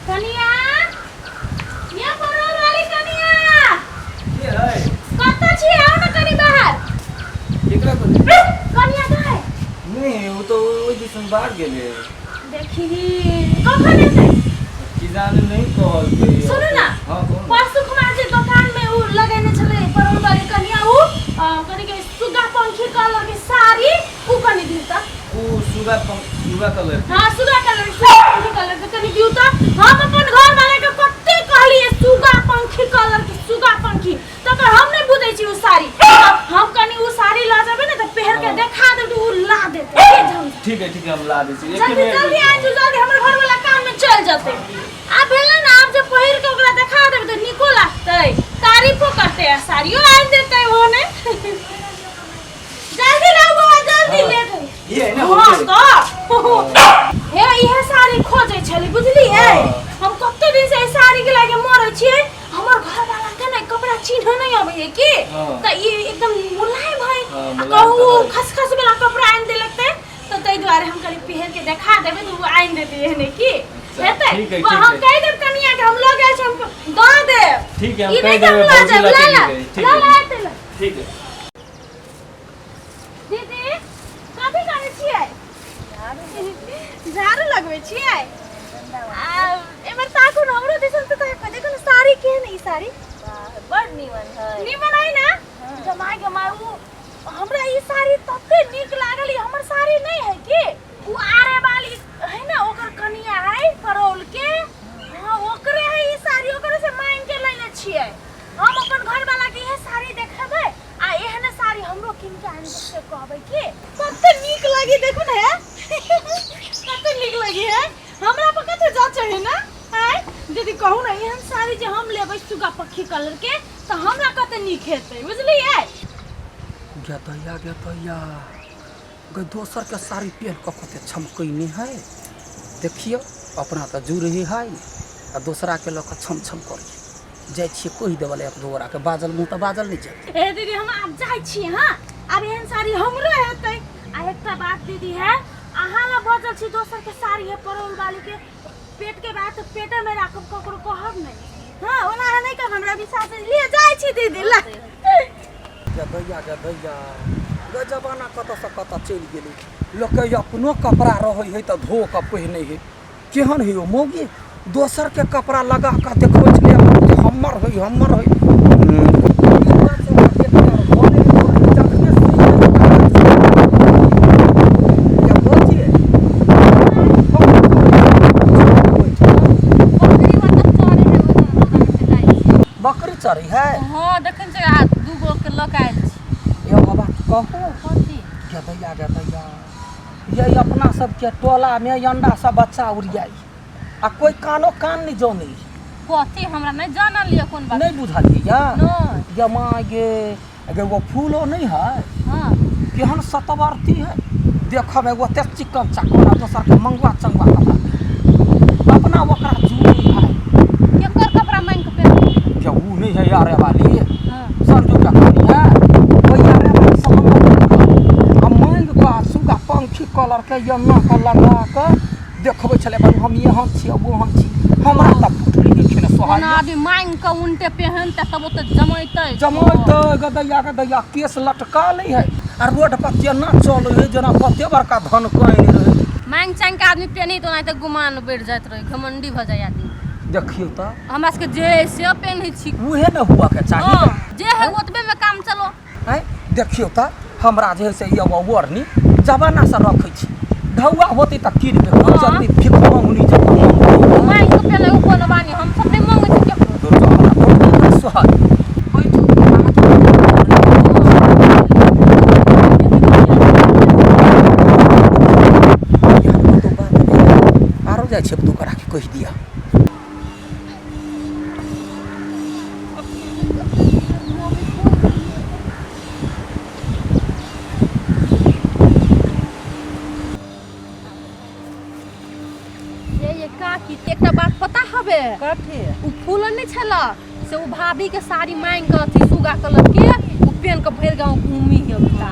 कनिया, ये परोल वाली कनिया। के है? कतऽ छी? आउ ने कनि बाहर। केकरा कहै? कनिया कहाँ है? नहि, ओ तऽ ओहि दिसन बाहर गेलै। देखी, कखन एतै? की जाने, नहि कहलकै। सुनू ने। हँ, कहू ने। परसू कुमार जे दोकान में उ लगेने छलै परोल वाली कनिया, उ कनि के सुग्गा पंखी कलर के साड़ी, उ कनि दियौ तऽ। ओ सुगा सुगा कलर? हाँ, सुगा कलर, सुगा पंखी कलर के कनि दियौ तऽ। हम अपन घर वाला के कते कहलिए सुगा पंखी कलर के, सुगा पंखी, तकर हम नहीं बुझै छी उ साड़ी। तऽ हम कनि उ साड़ी लऽ जेबै ने तऽ पहिर के देखा देब तऽ उ ला देतै के झम। ठीक है, ठीक है, हम ला दै छी। एक जल्दी मिनट। जल्दी आबि जाउ, जल्दी, हमर घर वाला काम में चल जेतै। आब भेलै ने, आब जे पहिर के ओकरा देखा देबै तऽ नीको लागतै, तारीफो करतै आ साड़ियो आनि देतै। ओ ने जल्दी लाउ बौआ, जल्दी। हाँ। लेट होइ। ये है ना? हाँ। होते। तऽ हे, इहे साड़ी खोजै छली, बुझलियै? हाँ। हम कते दिन से एहि साड़ी के लागे मरै छियै। हमर घर वाला के ने कपड़ा चिन्ह नहीं अबै है की। हाँ। तऽ ई एकदम मुलायम है। हाँ, आ मुलायम कहू तऽ है। खसखस वाला कपड़ा आनि देलक तऽ ताहि दुआरे हम कहली पहिर के देखा देबै तऽ ओ आनि देतै एहने की। अच्छा, हेतै? ठीक है, वो ठीक हम है। कहि देब कनिया के हम लऽ गेल छी, हम दऽ देब। ठीक है, हम ई कहि नहि कि हम देबै लऽ भौजी जायब। लऽ ला के ला गेलै। ठीक ला है। ला, एतै ला। ठीक है। दीदी, कथी करै छियै? झाड़ू लगबै छियै? आ एमहर ताकू ने, हमरो दिसन तऽ ताकू। देखू ने साड़ी केहन है ई साड़ी। बड़ नीमन है। नीमन है ना? जमाय गमाय उ हमरा ई साड़ी तते नीक लागल। ई हमर साड़ी नहीं है कि उ आरे वाली है ना, ओकर कनिया है परौल के। हाँ, ओकरे है ई साड़ी, ओकरे से मांग के लैले छियै। हम अपन घर वाला के इहे साड़ी देखेबै आ एहने साड़ी हमरो कीन के आनि के कहबै कि कते नीक लगी। देखू ने हे, कते नीक लगी है हमरा पर, कते जचे है ना। आय दीदी, कहू ने, एहन साड़ी जे हम लेबै सुगा पक्षी कलर के तऽ हमरा कते नीक हेतै, बुझलियै? गदैया गदैया गे, दोसर के साड़ी पहिन कऽ कते छमकैने है। देखियौ, अपना तऽ जुड़े है आ दोसरा के लऽ कऽ छम छम करै। जाइ छियै कहि देबऽ एक दू गोराके, बाजल मुँह तऽ बाजल नहि जेतै। ए दीदी, हम आब जाइ छी। हाँ, आब एहन साड़ी हमरो हेतै। आ एकटा बात दीदी है, अहाँ ला बजल छी, दोसर के साड़ी है परोल वाली के, पेट के बात पेटे में राखब, ककरो कहब नहीं। हाँ, ओना अहाँ नहीं कहब, हमरा विश्वास है। लिए जाइ छी दीदी, ला। गदैया गदैया गे, जमाना कतऽसँ कतऽ चलि गेलै। लोकके अपनो कपड़ा रहै है तऽ धो कऽ पहिनै है। केहन है ओ मौगी, दोसरके कपड़ा लगा कऽ देखबै छलै अपन जे हमर है, हमर है। ई बात सब हमरा देखते और घरे घरे जखने सुनै या भौजी, बकरी मतलब चरे है, ओहि दुआरे भेटाइ छै। बकरी चरै है? हँ, देखै छै, आ दू गो के लऽ कऽ आयल छी। एगो बात कहू? कथी? गदैया गदैया, ये अपना सबके टोलामे अंडा सब बच्चा उड़ियाइ आ कोइ कानो कान नहि जनै। कथी? हमरा नहि जानल यऽ कोन बात। नहि बुझलियै या? नहि। ये माँ गे, एगो फूलो नहि है? हँ। केहन सतवर्ती है देखब, एगो ओते चिकन चाकन आ दोसरके मंगुआ चंगुआ कपड़ा, अपना ओकरा जुड़ी है। केकर कपड़ा मांगि कऽ पहिरबै? जे उ नहि है यारे वाली। हँ। संजू के कनिया, ओहि यारे वाली से हम आ मांगि कऽ आ सुगा पंखी कलर के एना कऽ लगा कऽ देखबै छलै, बाबू हम एहन छी, ओहन छी। हमरा तऽ फुटली नहि खेने सोहाइ। ओना आदमी मांगि कऽ उनटे पेहनतै तब ओते जमैतै। जमैतै? गदैया गदैया, केस लटका लै है आ रोड पर केना चलै है जेना कते बड़का धन कइन रहै। मांगि चांगि कऽ आदमी पेनही तऽ ओनाहिते गुमान बढ़ि जाइत रहै, घमंडी भऽ जाइ आदमी। देखियौ तऽ। हमरा सबके जे है से पेनहै छी। उहे ने हुअ के चाही। हँ, जे है ओतबे मे काम चलो। आँय, देखियौ तऽ, हमरा जे है से एगो ओढ़नी जमानासँ रखै छी, ढौआ होतै तऽ कीनबै। हँ। जल्दी भिख मंगनी जकाँ मंगतै। मांगि कऽ पेनहै ओ कोनो बानी, हम सब नहि मंगै छी केकरो। दूर जाउ, हमरा बहुत नहि सोहत। बैठू, यहाँ कतौ बात नहि, आरो जाइ छियै, दू गोराके कहि दिअ। ये ये काकी, एकटा बात पता हबे? कथी? उ फूल नहि छल से उ भाभी के साड़ी मांगि के अथी सुगा कलर के उ पेन के भरि गाँव घूमी है बेटा।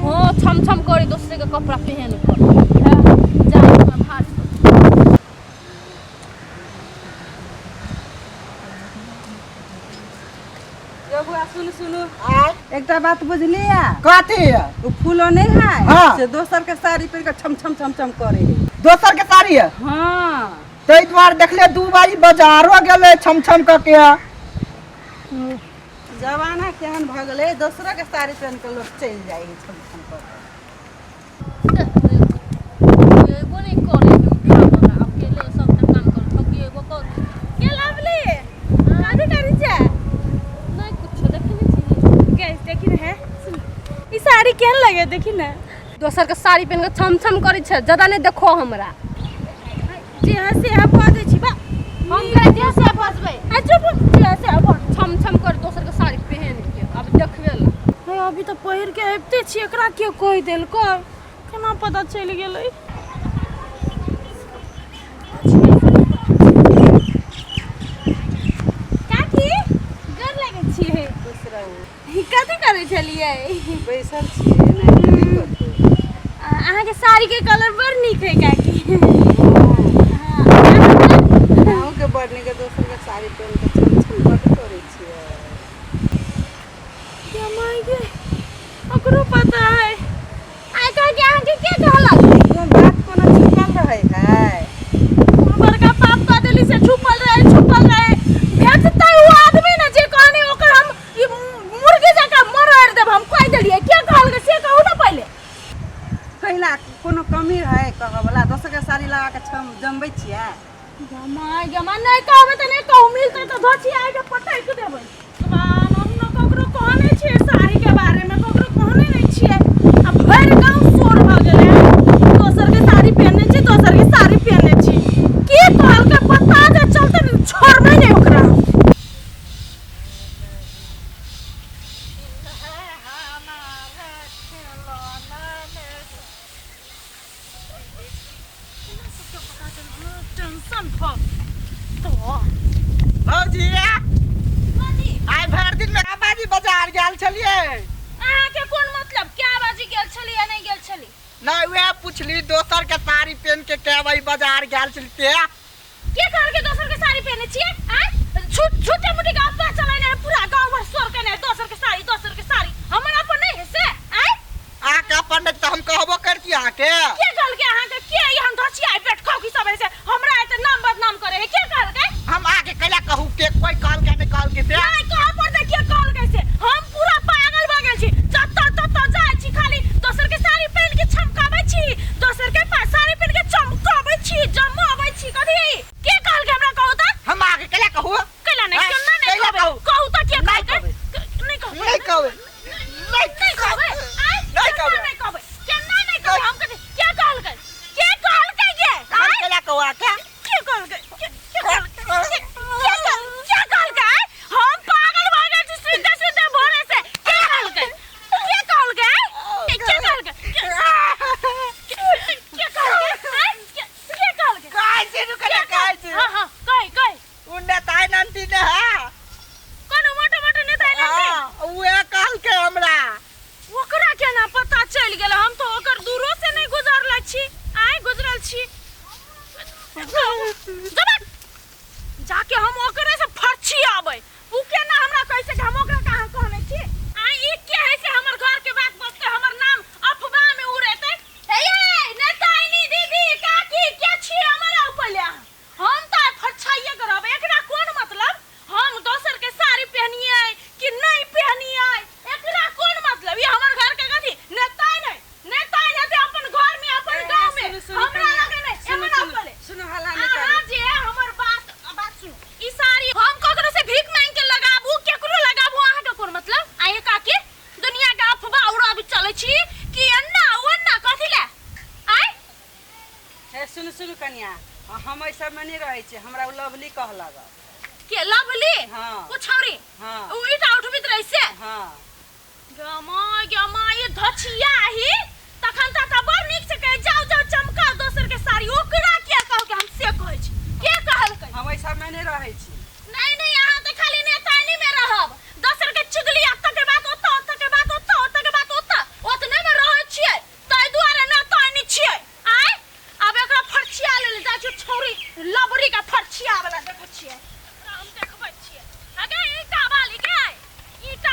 हाँ, छम छम करे दोसरे के कपड़ा पहन के। जा भारी। बबुआ सुन सुनू आय एकटा बात बुझलियै कथी है ओ फूलो नहीं है हाँ। से दोसर के साड़ी पहिर के छम छम छम छम करे है दोसर के साड़ी है हाँ ताहि दुआरे देखले दू बारी बाजारो गेलै छम छम कऽ के जमाना केहन भऽ गेलै दोसरो के साड़ी पहिन के लोग चलि जाइ है छम छम कऽ के। एगो नहि करे उठा अकेले सबटा काम कर थकिएबो कर के लवली काजू करी छै नहि कुछो देखे नहि छी गैस देखी ने है ई साड़ी केहन लगे देखी ने दोसर के साड़ी पहिन के छम छम करै छै ज्यादा नहि देखो हमरा जे है से है बजै छी बा हम करै जे से बजबै आ चुप जे है से बज छम छम कर दोसर के साड़ी पहिन के अब देखबे ला हे अभी तऽ पहिर के अबिते छी एकरा के कहि देलकै केना पता चलि गेलै काकी गोर लगै छियै खुश रहू कथी करै छलियै बैसल छियै एनाहिते नहि कतौ अहाँके साड़ीके कलर बड़ नीक है काकी अहूँके बड़ नीक दोसर के साड़ी पहिन के छम छम बड्ड करै छियै गे माय गे ओकरो पता है आइ काल्हि अहाँके के कहलक कोनो बात कोनो छुपल रहै है बड़का पाप कऽ देली से छुपल रहे छुपल रहे भेटतै ओ आदमी ने जे कहने ओकर हम ई मुर्गी जकाँ मरड़ देब हम कहि देलियै के कहलकै से कहू ने पहिले कैला कोनो कमी रहै कहऽवला दोसर के साड़ी लगा के छम जमबै छियै गमा गमा नहि कहबै तऽ नहि कहू मिलतै तऽ धोची आइ के पटकि देबै भगवान हम ने ककरो कहने छियै साड़ीके बारेमे ककरो कहने नहि छियै आ भरि गाँव शोर भऽ गेलै दोसर के साड़ी पहिरने छी दोसर के साड़ी पहिरने छी के कहलकै पता जे चलतै ने छोड़बै नहि ओकरा टेंशन भऽ तो भौजी आइ भरि दिन में बाजी बाजार गेल छलियै अहाँके कोन मतलब क्या बाजी गेल छली या नहि गेल छली नहि उएह पुछली दोसर के साड़ी पहिन के कए बजे बाजार गेल छली ते के कहलकै दोसर के साड़ी पहिने छियै आँय झूठ झूठे मूठे के अफवाह चलेने है पूरा गाँव भर शोर केने है दोसर के साड़ी दोसर के साड़ी हमर अपन नहि है से आँय अहाँके अपन नहि तऽ हम कहबो करती अहाँके के कहलकै अहाँके के ई हम धचिया पेट खाउ की सब है से हमरा एते नाम बदनाम करे है के कहलकै हम अहाँके कैला कहू के कोई कहलकै नहि कहलकै से नहि कहऽ पड़तै के कहलकै से हम पूरा पागल भऽ गेल छी जतऽ ततऽ जाइ छी खाली दोसर के साड़ी पहिन के चमकाबै छी दोसर के पास साड़ी पहिन के चमकाबै छी जमाबै छी कथी के कहलकै हमरा कहू तऽ हम अहाँके कैला कहू कैला नहि आँय, केना नहि कैला कहबै कहू? कहू तऽ के नहि कहलकै कहबै। नहि कहबै नहि कहबै नहि कहबै आँय, नहि केना कहबै। नहि कहबै केना नहि कहबै हम कथी के कहलकै के कहलकै ये हम आँय? कैला कहू अहाँके के कहलकै के के कहलकै के के कहल- के कहलकै आँय? हम पागल भऽ गेल छी सुनते सुनते भोरे से के कहलकै के कहलकै आँय? के के कहलकै के के- के कहलकै आँय? के के कहलकै कहै छी रुकै ने कहै छी हाँ हाँ कहि कहि उ नेताइ नन्दी ने है कोनो मोटो मोटो नेता एलै से? हाँ उहे कहलकै हमरा ओकरा केना पता चलि गेल हम तऽ ओकर दूरो से नहि गुजरल छी आइ गुजरल छी जबा जाके हम ओकरे से फरछी आबै उ केना हमरा कहै छै कि हम ओकरा कहाँ कहने छी आ ई के है से हमर घर के बात बजते हमर नाम अफवाह में उड़ेतै हे ये नेताइनी दीदी काकी के छी हमर आउ पहिले अहाँ हम तऽ फरछाइए करब एकरा कोन मतलब हम दोसर के साड़ी पहनिए कि नहीं पहनिए एकरा कोन मतलब ई हमर घर के कथी नेता नहीं नेता नहीं ते अपन घर में अपन गांव में सुनू, सुनू, हमरा कनिया, लगे नहीं सुनू, हमरा सुनू, पहिले सुनू, हल्ला नहि अहाँ करू। जे हमर बात बात सुनू ई साड़ी हम ककरो से भीख मांग के लगाबू केकरो लगाबू अहाँ के कोन मतलब आये काकी दुनिया के अफवाह उड़ाबी चलै छी कि एन्ना ओन्ना कथी ले आय हे सुनू सुनू कनिया हम एहि सबमे नहि रहै छी हमरा ओ लवली कहलक के लवली हाँ। ओ छौरी हाँ। उ ईटा उठबैत रही से हँ गमा गमा ये धछिया ही तखन त त बड़ नीक से कहे जाओ जाओ चमका दोसर के साड़ी ओकरा के कहलकै हम से कहै छी के कहलकै हम एहि सबमे नहि रहै छी नहीं नहीं अहाँ तऽ खाली नेतानी में रहब दोसर के चुगली अत्ता के बात ओत्ता ओत्ता के बात ओत्ता ओत्ता के बात ओत्ता ओतने में रहै छियै ताहि दुआरे नेतानी छियै आय आब एकरा फरछिया लेल जाइ छियै छौरी लबरी के फरछिया वाला देखै छियै एकरा हम देखबै छियै अगे ईटा वाली के ईटा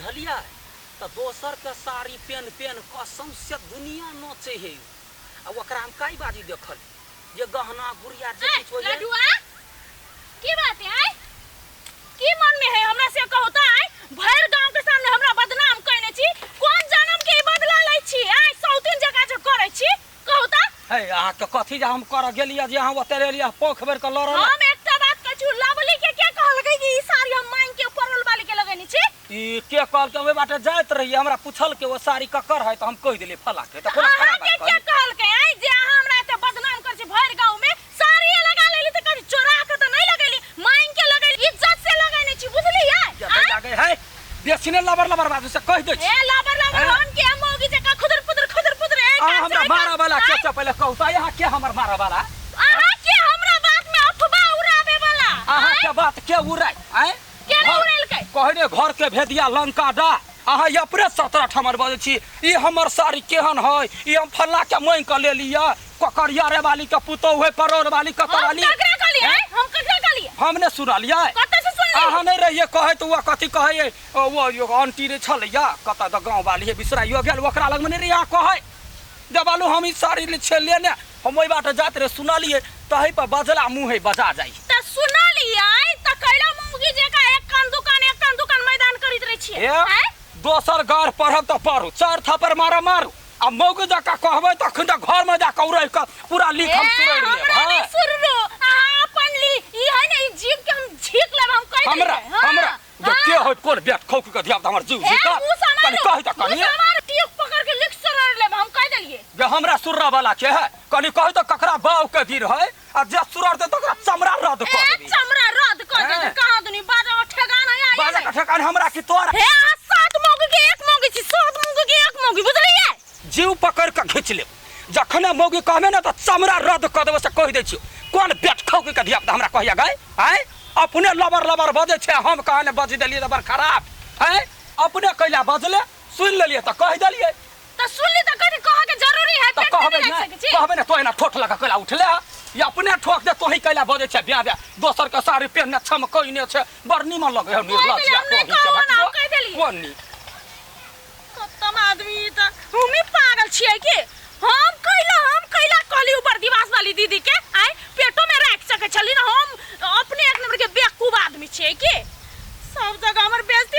बुझलियै तऽ दोसरके साड़ी पेन पेन कऽ सौंसे दुनिया नोचै है आ ओकरा हम कई बाजी देखल जे गहना गुड़िया जे किछु होइए लडुआ की बात है आय की मन में है हमरा से कहू त आय भरि गांव के सामने हमरा बदनाम कइने छी कोन जन्म के ई बदला लै छी आय सौतीन जकाँ जे करै छी कहू त हे अहाँके कथी जे हम करऽ गेलियै जे अहाँ ओतऽ एलियै पोख बेर कऽ लड़ल हम एकटा बात कहै छी लवली के के कहलकै कि ई साड़ी हम मांग के परल वाली के लगेने छी ई के कहलकै ओहि बाटे जाइत रहियै हमरा पुछलकै ओ साड़ी ककर है तऽ हम कहि देलियै फला के तऽ कोनो अहाँ खराब के बात के कहलियै कहलकै आय जे अहाँ हमरा एते बदनाम करै छी भरि गांव में साड़ी लगा लेली त कहीं चोरा के त नहीं लगेली मांग के लगेली इज्जत से लगेने छी बुझलियै या आँय? दैया गई है बेसी ने लबर लबर बाजू से कहि दै छी ए लबर लबर हैं? हम के मौगी जका खुदर पुदर खुदर पुदर एक अहाँ कान से हमरा एक मारऽ कान- वाला के आँय? छै पहिले कहू तऽ अहाँ के हमर मारऽ वाला अहाँ के हमरा बात में अफवाह उड़ावे वाला अहाँ के बात के उड़ाय आँय के नहि घर- उड़ेलकै? कहने घर के भेदिया लंका डा अहाँ अपने 17 ठमर बजै छी ई हमर साड़ी केहन है ई हम फल्ला के मांगि कऽ ले लिअ ककरिया रे वाली के पुतोहु है परोर वाली ककर हम वाली ककरा कहलियै आँय? हम ककरा कहलियै हम नहि सुनलियै कतऽ से सुनलियै अहाँ नहि रहियै कहै तऽ ओ कथी कहै ओ एगो आंटी रे छलैया कतऽ तऽ गाँव वाली है बिसराइयो गेल ओकरा लगमे नहि रहियै अहाँ कहै देबालू हम ई साड़ी ले छै लेने हम ओहि बाटे जाइत रहे सुनलियै तही पर बजला मुँह है बजा जाइ त सुनलियै त कैला मौगी जका एक कान दुकान एक कान दुकान मैदान करैत रहै छियै हे आँय? दोसर गार पढ़ब तऽ पढ़ू चारि थापर मारब मारू आ मौगी जकाँ कहबै तखन तऽ घरमे जा कऽ उड़ैह कऽ पूरा लिख हम ए, सुरैर लेब हमरा नहि हँ सुनरू अहाँ अपन ली ई है ने ई जीभ के हम झीक लेब हम कहि हमरा देलियै हाँ, हमरा जे हाँ। के होइत कोन बेट खौक के धिया हमर जीव ए, झीका मुँह कनि सम्हारू, कहि तऽ मुँह कनि सम्हारू, टीप पकड़ के लिख सुरर लेब हम कहि देलियै जे हमरा सुर्रा वाला के है कनि कहि तऽ ककरा बाव के गिर है आ जे सुरर दे तकरा चमड़ा रद्द ए कऽ देबी चमड़ा रद्द कर दे हैं? कहाँ दुनी बाजा के ठेगाना है बाजा के ठेकान हमरा की तोरा हे अहाँ सात मौगी के एक मौगी छी सात मौगी के एक मौगी बुझलियै जीव पकड़ के घींच लेब जखने मौगी कहबे ने तऽ चमड़ा रद्द कऽ देबो से कहि दै छियौ कोन बेट खौकी के धिया पुता हमरा कहिया गए आँय अपने लबर लबर बजै छै हम कहने बजि देलियै तऽ बड़ खराब आँय अपने कैला बजले सुनि लेलियै तऽ कहि देलियै तऽ सुनली तऽ कथी कहऽ के जरूरी है तऽ पेट में कहबै नहि नहि राखि सकै छी कहबै ने तो एना ठोठ लगा कैला उठले हँ या अपने ठोक दे तोही कैला बजै छै ब्या ब्या दोसर के साड़ी पेहने छमकैने छै बड़ नीमन लगै है निर्लज देलियै, हम नहि कहबो ने, हम कहि देलियै। कोन नी खत्म आदमी ई तऽ हमही पागल छियै की हम कैला कहली ऊपर दिवास वाली दीदी के आय पेटो में राखि सकै छली ना हम अपने एक नंबर के बेवकूफ आदमी छियै की सब जगह हमर बेइज्जती